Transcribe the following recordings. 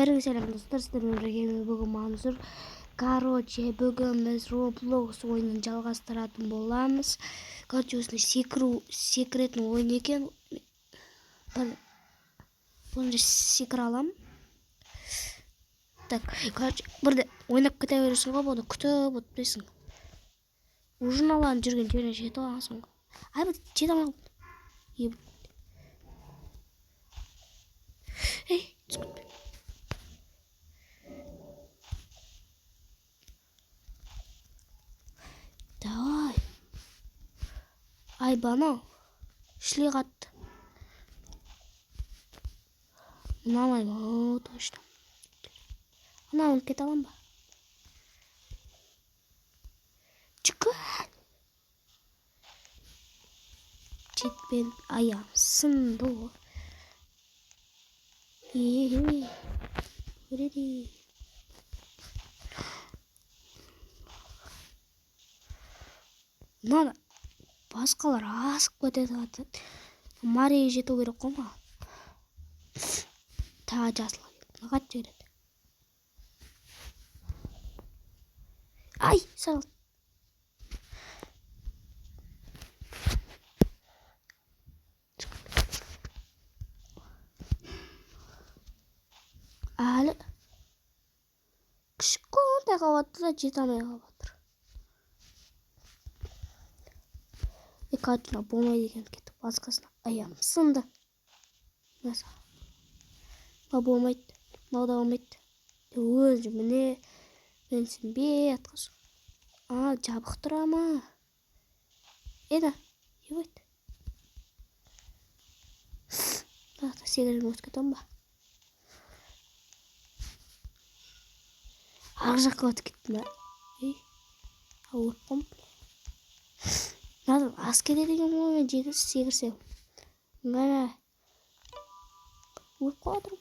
Бәріңе сәлем достар, сіздермен бірге мен бүгін Мансұр. Короче, бүгін біз Roblox ойынын жалғастыратын боламыз. Короче, осындай секіретін ойын екен. Бір бұны секіре аламын. Так, короче, бірде ойнап кете бересің ғой, бұны күтіп отырмайсың. Уже аналардың жүрген жеріне жетіп аласың ғой. Ай, бір жете алмай қалдым. Ей, түсіп кетпе. Давай. Ай, банау. Шіле қатты. Ұнамай ма? О, точно. Ананы кете аламын ба? Жүгір. Жетпен аяғым сынды ғой. Е-е. Көреді. Мына басқалар асып кетеді. Марияға жету керек қой маған. Тағы жасыл. Қатты жібереді. Ай, сал. Әлі кішкентай қалып жатыр да, жете алмай қалып жатыр. Катина болмайды екен, кетіп басқасына аяғым сынды. Мынау болмайды, мынау да болмайды. Өзі міне менсінбей атқыз. А, жабық тұра ма? Еді, ебать. Мына секіріп өтіп кетемін ба? Ақ жаққа өтіп кеттім ба? Ей, өліп қалдым. Мынадан ас кетеді екен ғой, мен секірсем. Міне. Өліп қалып жатырмын.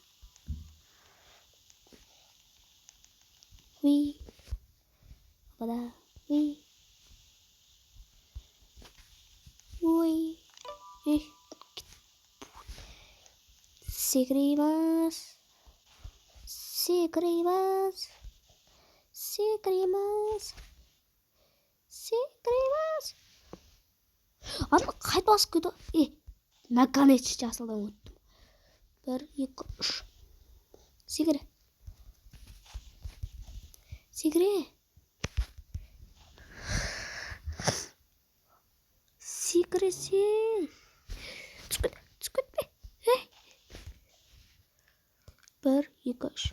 Уи. Опада. Уи. Уи. Ей. Секіреміз. Секіреміз. Секіреміз. Секіреміз. Ана қайтып асып кетті. Е, наконец жасылдан өттім. 1, 2, 3. Секіре. Секіре. Секіресең. Түсіп кет, түсіп кетпе. Ей. 1, 2, 3.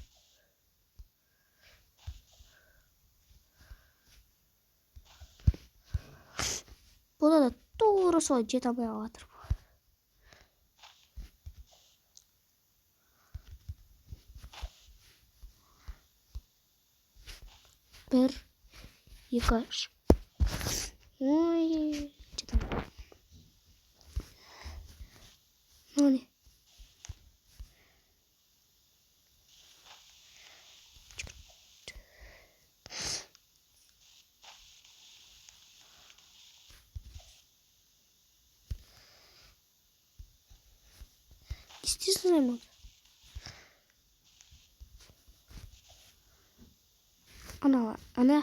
Бұда да тура солай жете алмай қалып жатыр. 1, 2, 3. Ой, жете алмай. Мынау не? Естественно, ана, ана,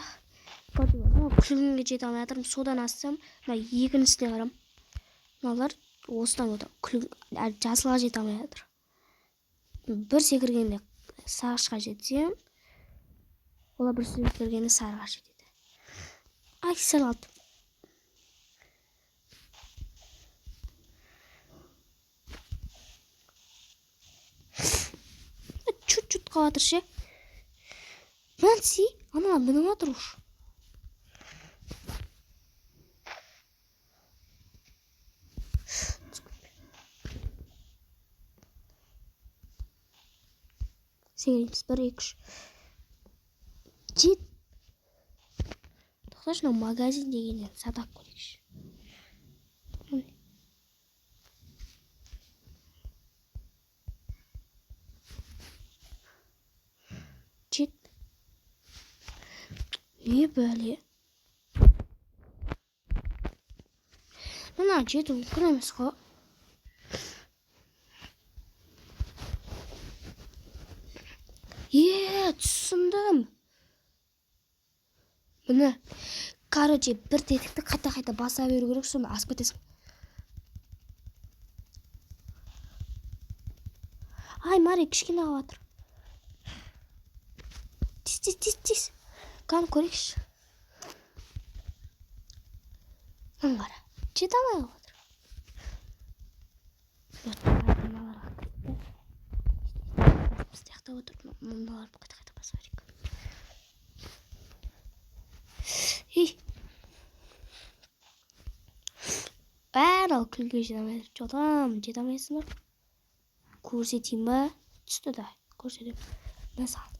күлгінге жете алмай жатырмын. Содан ассам, мына екіншісіне қарам. Мыналар осыдан өтіп, әлі жасылға жете алмай жатыр. Бір секіргенде сағышқа жетсем, олар бір секіргенде сарыға жетеді. Ай, сәл қалды. Чуть-чуть қалып жатыр ше. Нанси, ана мініп жатыр уж. Секіреміз. 1, 2, 3. Жет. Тоқташы, мынау магазин дегеннен сатап көрейікші. Жет. Не бәле? Мына жету мүмкін емес қой. Е, түсіндім. Міне. Короче, бір тетікті қайта-қайта баса беру керек, сонда асып кетесің. Ай, Мари, кішкене қалып жатыр. Тез, тез, тез, тез. Кәні көрейікші. Мына қара. Жете алмай қалып жатыр. Мыналарға кірді. Біз жақта отырып, мыналарды қайта-қайта баса берейік. Ей. Анау күлге жете алмай жатыр. Жотам, жете алмайсыңдар. Көрсетейін ба? Түсті да, көрсетемін. Мына саған.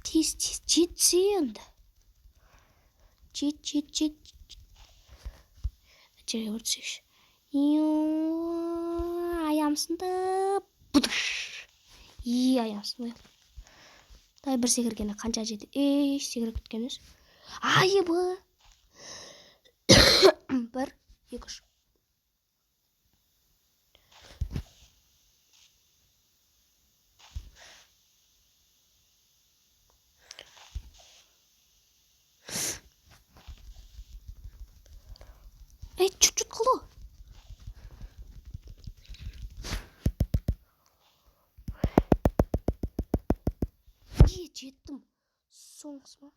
Тез, тез, жетсе енді. Жет, жет, жет. Жерге бір түсейікші. Аяғым сынды. Бұдыш. И, аяғым сынды. Дай бір секіргенде қанша жетті? Еш секіріп кеткен емес. Айыбы. 1, 2, 3. Ей, чуть-чуть қалды. Е, жеттім. Соңғысы ма?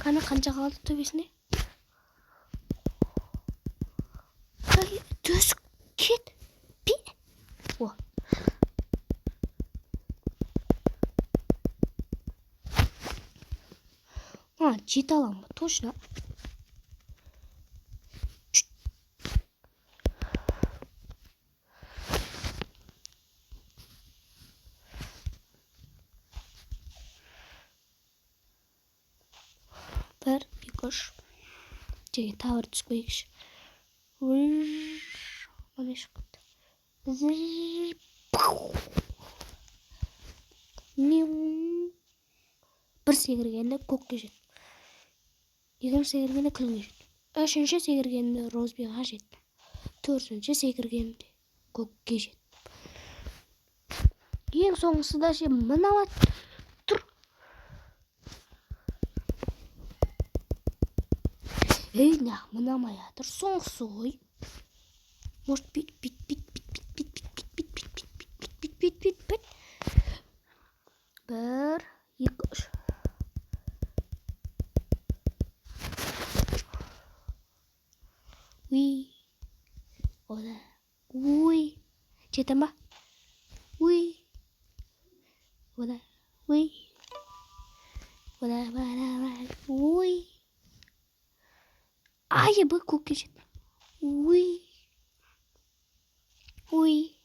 Қане қанша қалды төбесіне? Ай, төсік кет. Пи. О. А, жете аламын ба? Точно. Бір, екі, үш. Жерге тағы бір түсіп көрейікші. Мына шығып кетті. Бір секіргенде көкке жеттім. Екінші секіргенде күлге жеттім. Үшінші секіргенде розбиға жеттім. Төртінші секіргенде көкке жеттім. Ең соңғысы да ше мынау тұр. Ей, нақ мынамай жатыр. Соңғысы ғой. Может, бит, бит, бит, бит, бит, бит, бит, бит, бит, бит, бит, бит, бит, бит, бит, бит. 1, 2, 3. Уи. Ода. Уи. Жете ма? Уи. Ода. Уи. Ода, ода, ода. Уи. Айыбы көкке жеттім. Уи. Уи.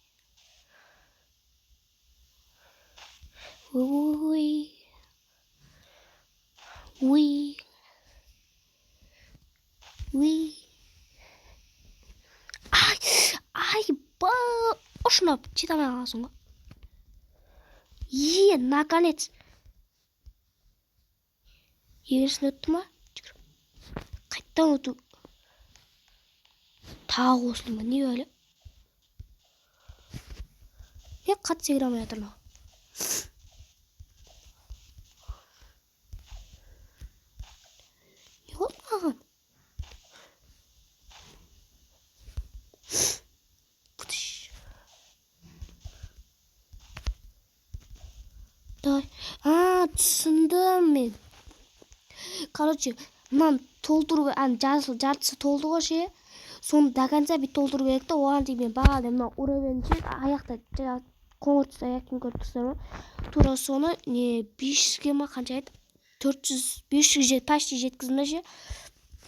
Уи. Уи. Уи. Ай, ай, ба, ұшынап жете алмай қаласың ғой. Е, наконец. Екіншісін өтті ма? Қайттан өту. Тағы қосылды ма? Не әлі? Не қатты секіре алмай жатыр мынау? Не болды маған? Давай. А, түсіндім мен. Короче, мынаны толтыру, ана жасыл жартысы толды ғой ше. Соны до конца бүйтіп толтыру керек та. Оған дейін мен бағана мына уровень ше, аяқта қоңыр түсті аяқ киім көріп тұрсыздар ма? Тура соны не 500-ге ма қанша еді? 400, 500-ге почти жеткіздім да ше.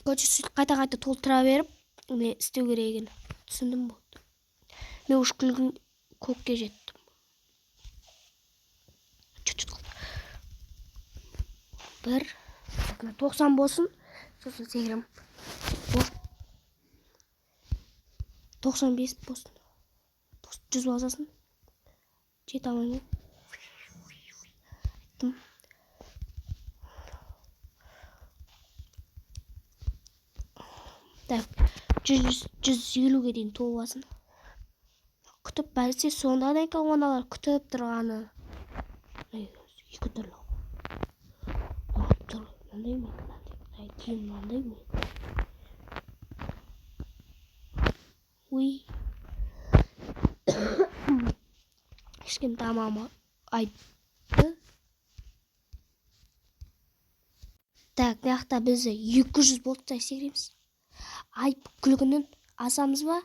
Короче, сөйтіп қайта-қайта толтыра беріп, не істеу керек екен. Түсіндім болды. Мен уж күлгін көкке жеттім. Чуть-чуть қалды. 1, 90 болсын, сосын секірем. 95 болсын. 100 басасын. Жете алмаймын. Айттым. Так, 150-ге дейін толып алсын. Күтіп бәлсе сонда да екен аналар күтіп тұрғаны. Екі түрлі. Мынандай ма, мынандай. Киім мынандай ма? Ой. Кішкене тамағым айтты. Так, мына жақта бізде 200 болды да секіреміз. Ай, күлгінен асамыз ба?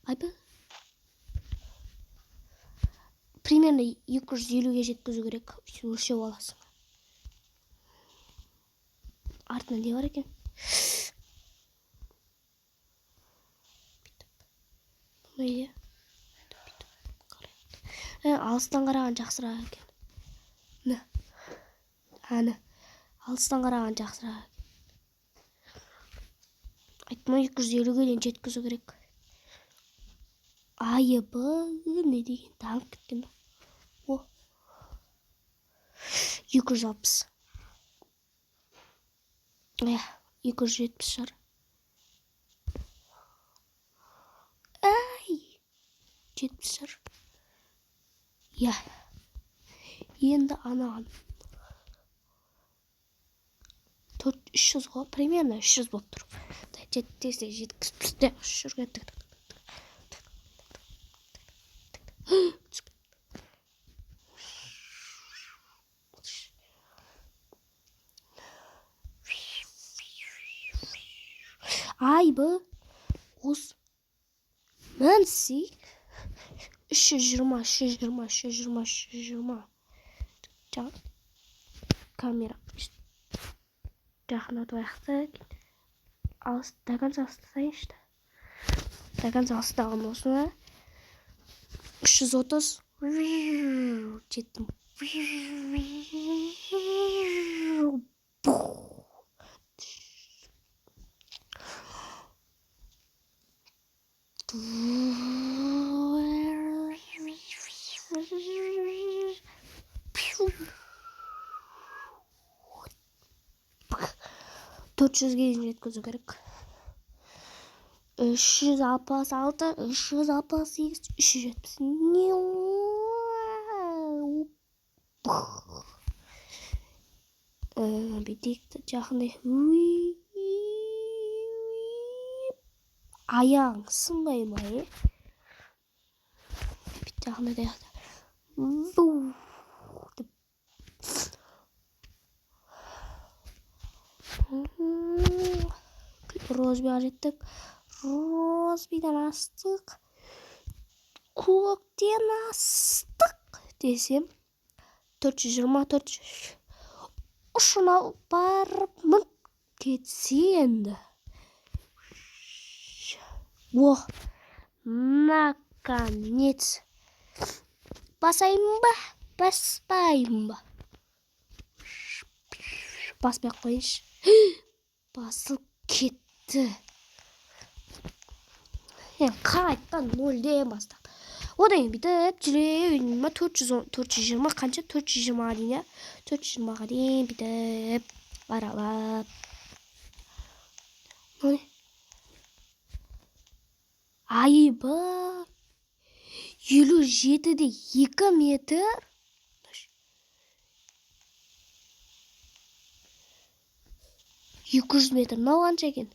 Айбы. Примерно 250-ге жеткізу керек. Өлшеп аласың. Артында не бар екен? Бүйтіп. Алыстан қараған жақсырақ екен. Міне. Әні. Алыстан қараған жақсырақ екен. Айттым ғой, 250-ге дейін жеткізу керек. Айыбы, не деген танк кеткен. О. 260. Иә, 270 шығар. Ай! 70 шығар. Иә. Енді анаған. Төрт, үш жүз ғой, примерно үш жүз болып тұр. Жеткізсе, жеткізіп түсті. Үш жүзге тік, тік, тік, тік, тік, тік, тік. Айбы, ос, мінсей, үш жүз жиырма, үш жүз жиырма, үш жүз жиырма, үш жүз жиырма. Камера жақындатып аяқты. Алыс, до конца алыстатайыншы да. До конца алыстаған осыны. Үш жүз отыз. Жеттім. Төрт жүзге дейін жеткізу керек. Үш жүз алпыс алты, үш жүз алпыс сегіз, үш жүз жетпіс. Бүйтейік те жақындай. Аяғың сынбай ма, е? Бүйтіп жақындатайық та. Деп. Розбиға жеттік. Розбидан астық. Көктен астық десем, төрт жүз жиырма, төрт жүз ұшына барып мініп кетсе енді. О, наконец. Басайын ба, баспайын ба? Баспай ақ қояйыншы. Басылып кетті. Енді қайтадан нөлден бастап. Одан кейін бүйтіп жүре берейін ба, төрт жүз он, төрт жүз жиырма қанша? Төрт жүз жиырмаға дейін, иә? Төрт жүз жиырмаға дейін бүйтіп аралап. Мынау не? Айбы. Елу жетіде екі метр. Екі жүз метр. Мынау қанша екен?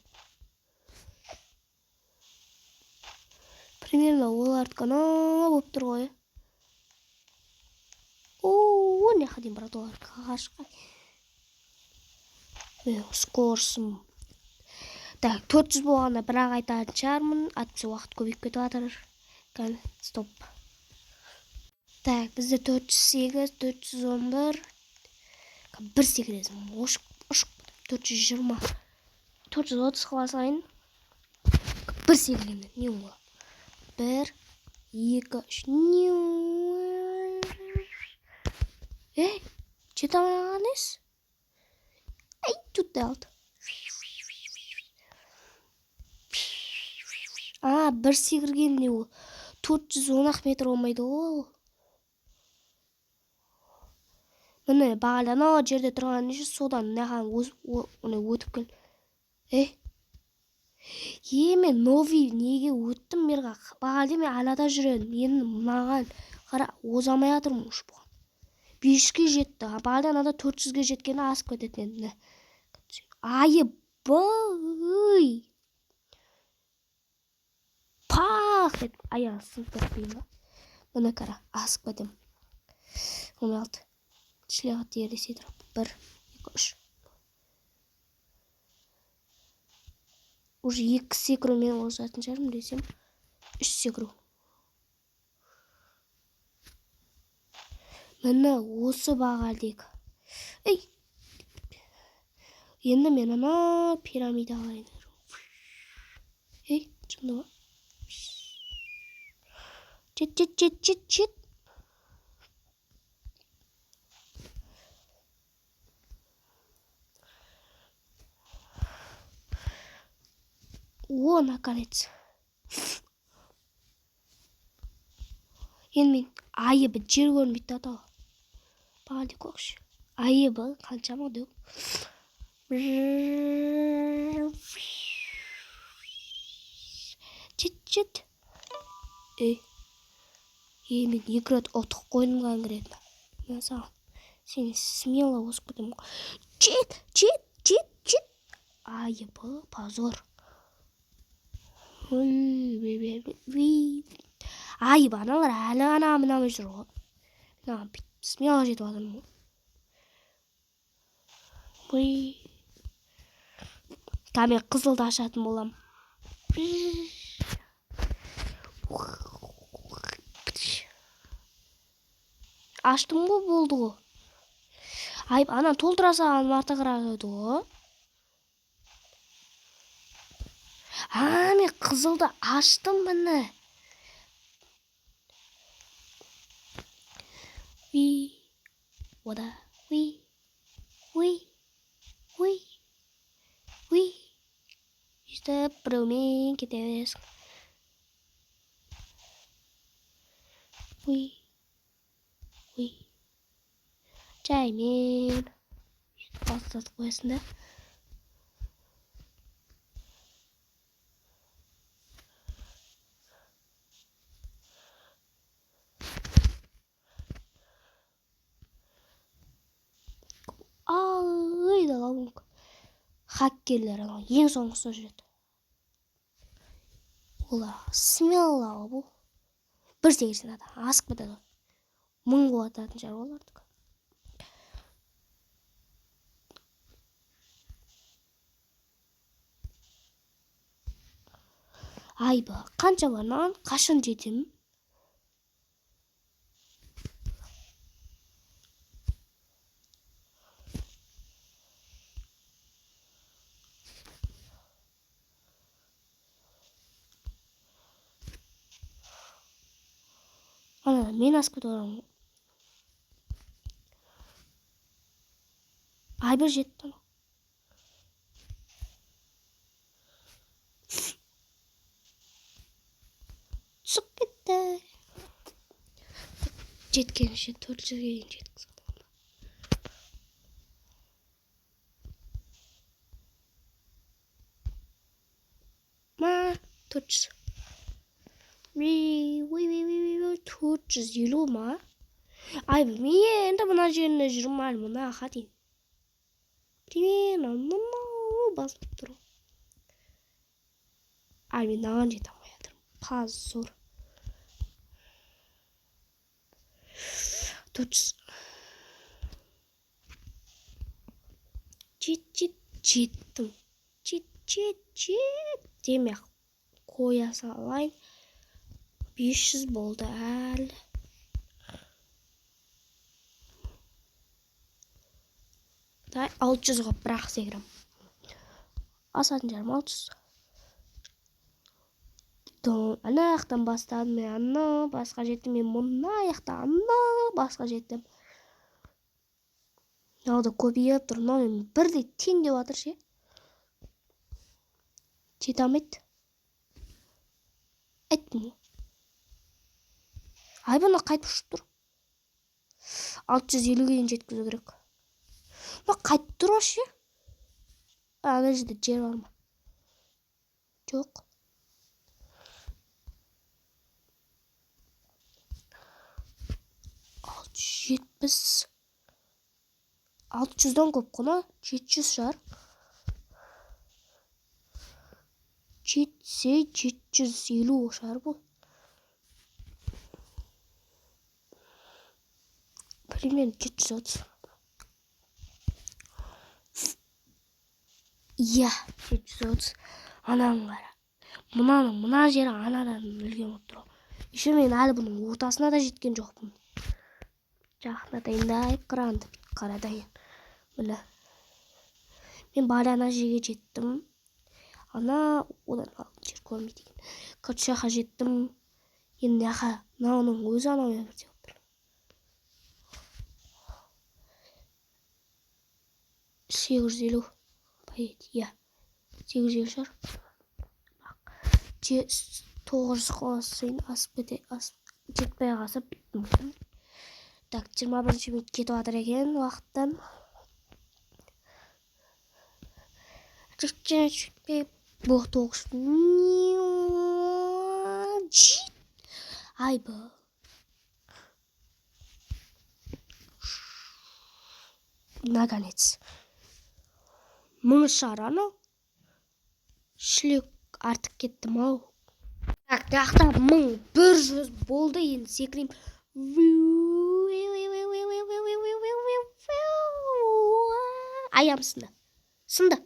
Примерно олардікі анау болып тұр ғой. О, мына жаққа дейін барады олар қашқа. Скорсым. Так, төрт жүз болғанда бірақ айтатын шығармын. Әйтпесе уақыт көбейіп кетіп жатыр. Кәне, стоп. Так, бізде төрт жүз сегіз, төрт жүз он бір. Бір секіресің. Ұшып, ұшып. Төрт жүз жиырма. Төрт жүз отыз қыла салайын. Бір секіремін. Не болады? Бір, екі, үш. Ей, жете алмай қалған несі? Ай, тұттай алды. А, бір секірген не ол? Төрт жүз он ақ метр болмайды ғой ол. Міне, бағана анау жерде тұрған неше, содан мынаған міне өтіп кел. Ей, Е, мен новый неге өттім мирға. Бағалде мен анада жүр едім. Енді мынаған қара, оза алмай жатырмын уж бұған. 500-ге жетті. Бағалде анада 400-ге жеткені асып кететін еді. Айыбай. Пах деп аяғы сынып кетпей ма? Міне қара, асып кетемін. 16. Шлеға тиер десе 1, 2, 3. Уже 2 секірумен озатын шығармын десем, 3 секіру. Міне осы бағалдегі. Ей! Енді мен ана пирамидаға қарай. Ей, шынды ма? Жет, жет, жет, жет, жет. О, наконец. Енді мен айыбы жер көрінбейді да тағы. Бағалде көрші. Айыбы қаншама деп. Жет, жет. Ей. Ей, мен 2 рет ұтып қойдым конкретно. Мен саған. Сен смело озып кетемін ғой. Жет, жет, жет, жет. Айыбы, позор. Айып, аналар әлі ана мына жүр ғой. Мына бүйтіп смело жетіп жатырмын ғой. Ой. Қазір мен қызылды ашатын боламын. Аштым ғой, болды ғой. Айып, ананы толтыра салғаным артығырақ еді ғой. А, мен қызылды аштым міне. Ви, ода, ви, ви, ви, ви. Өйстіп біреумен кете бересің. Ви, ви. Жаймен. Өйстіп бастатып қоясың да. Ай, да лабунг. Хаккерлер анау ең соңғысы жүреді. Олар смело бұл. Бір секірсең ата, асып кетеді. 1000 қуататын шығар олардікі. Айбы, қанша бар маған? Қашан жетемін? Ана, мен асып кетіп барамын ғой. Айбір жетті анау. Түсіп кетті. Жеткенше 400-ге дейін жеткізіп аламын. Ма, 400. Ви, ви, ви, ви, ви, ви, 450 ма? Ай, мен енді мына жерінде жүрмін әлі, мына дейін. Примерно мынау басып тұр. Ай, мен мынаған жете алмай жатырмын. Позор. 400. Жет, жет, жеттім. Жет, жет, жет. Демек, қоя салайын. 500 болды әлі. Дай 600 қылып бір-ақ секірем. Асатын жарым 600. Ана жақтан бастадым мен, ана басқа жеттім мен, мына жақта ана басқа жеттім. Мынау да көбейіп тұр, мынау мен бірдей тең деп жатыр ше. Жете алмайды. Айттым ғой. Ай, бұны қайтып ұшып тұр. 650-ге дейін жеткізу керек. Мына қайтып тұр вообще. Ана жерде жер бар ма? Жоқ. 670. 600-дан көп қой ма? 700 шығар. Жетсе 750 шығар бұл. Примерно 730. Иә, 730. Ананы қара. Мынаның мына жері анадан үлкен болып тұр. Еще мен әлі бұның ортасына да жеткен жоқпын. Жақындатайын да экранды қаратайын. Міне. Мен бары ана жерге жеттім. Ана одан алдын жер көрмейді екен. Короче, жаққа жеттім. Енді мына мынауның өзі анаумен бірдей болып тұр. 850. По идее, иә. 850 шығар. 900 қосайын, асып кете, асып жетпей қалса біттім. Так, 21 минут кетіп жатыр екен уақыттан. Бұл 9. Айбы. Наконец. 1000 шығар анау. Шлек артық кеттім ау. Так, жақта 1100 болды, енді секірейін. Аяғым сынды. Сынды.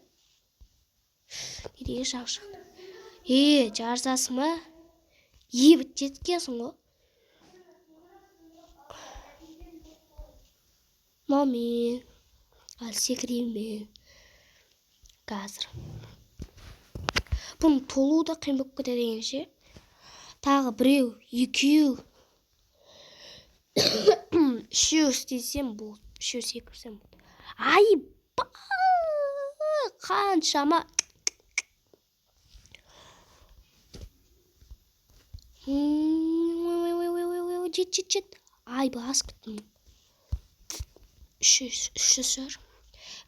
Не деген шақ шықты. Е, жарысасың ба? Ебіт жеткенсің ғой. Мынау мен. Әлі секірейін мен. Қазір. Бұның толуы да қиын болып кетеді екен ше. Тағы біреу, екеу, үшеу істесем болды. Үшеу секірсем болды. Айба! Қаншама. Жет, жет, жет. Айба, асып кеттім. 300 шығар.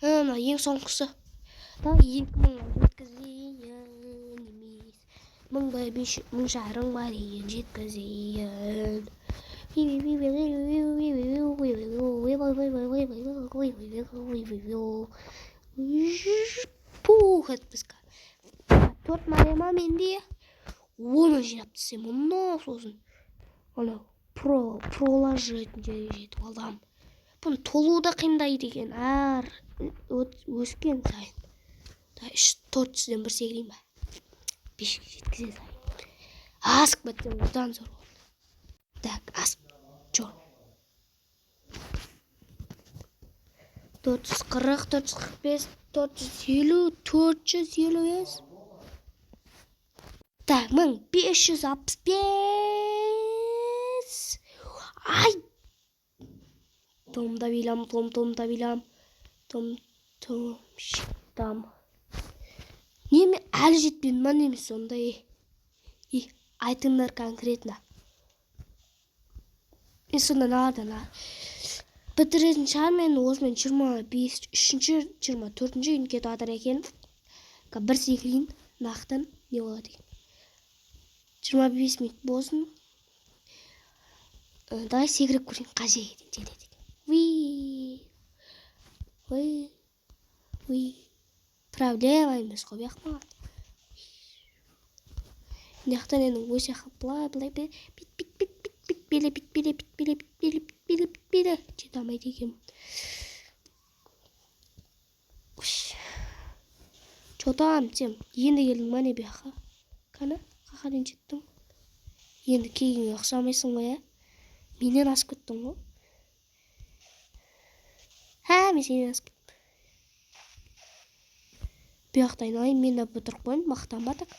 Мына ең соңғысы. Тағы 2000 жеткізейін емес. 1000 ба, 500, 1500 ба дейін жеткізейін. Пух етпіз. 4 ма менде? Оны жинап тастаймын. Мынау сосын. Анау пролар жүретін жерге жетіп аламын. Бұны толуы да қиындайды екен. Әр өскен сайын. Үш, 400-ден бір секірейін ба? 5-ке жеткізе салайын. Асып кетсем одан зор болады. Так, асып. Жо. 440, 445, 450, 455. Так, 1565. Ай! Том да билам, том, том да билам. Том, том, там. Неме әлі жетпедім ма немесе сондай? И, айтыңдар конкретно. Мен сонда мыналардан бітіретін шығар мен осымен 25, үшінші, 24-ші күн кетіп жатыр екен. Бір секірейін, нақтан не болады екен. 25 минут болсын. Давай секіріп көрейін, қай жерге дейін жетеді екен. Уи, уи, уи. Проблема емес қой бұяқ маған. Мына жақтан енді осы жаққа былай, былай, бит, бит, бит, бит, бит, беле, бит, беле, бит, беле, бит, беле, бит, беле, бит, беле. Жете алмайды екенмін. Че там, сен енді келдің ба не бұяққа? Қане, қақа дейін жеттің? Енді келгенге ұқсамайсың ғой, ә? Менен асып кеттің ғой. Ха, мен сенен асып кеттім. Бұяқта айналайын, мен де бітіріп қояйын, мақтанба так.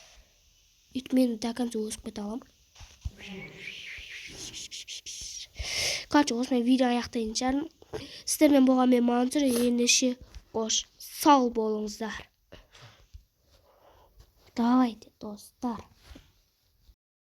Өйтіп мен до конца өсіп кете аламын. Короче, осымен видео аяқтайтын шығармын. Сіздермен болған мен Мансұр, ендеше қош сау болыңыздар. Давайте, достар.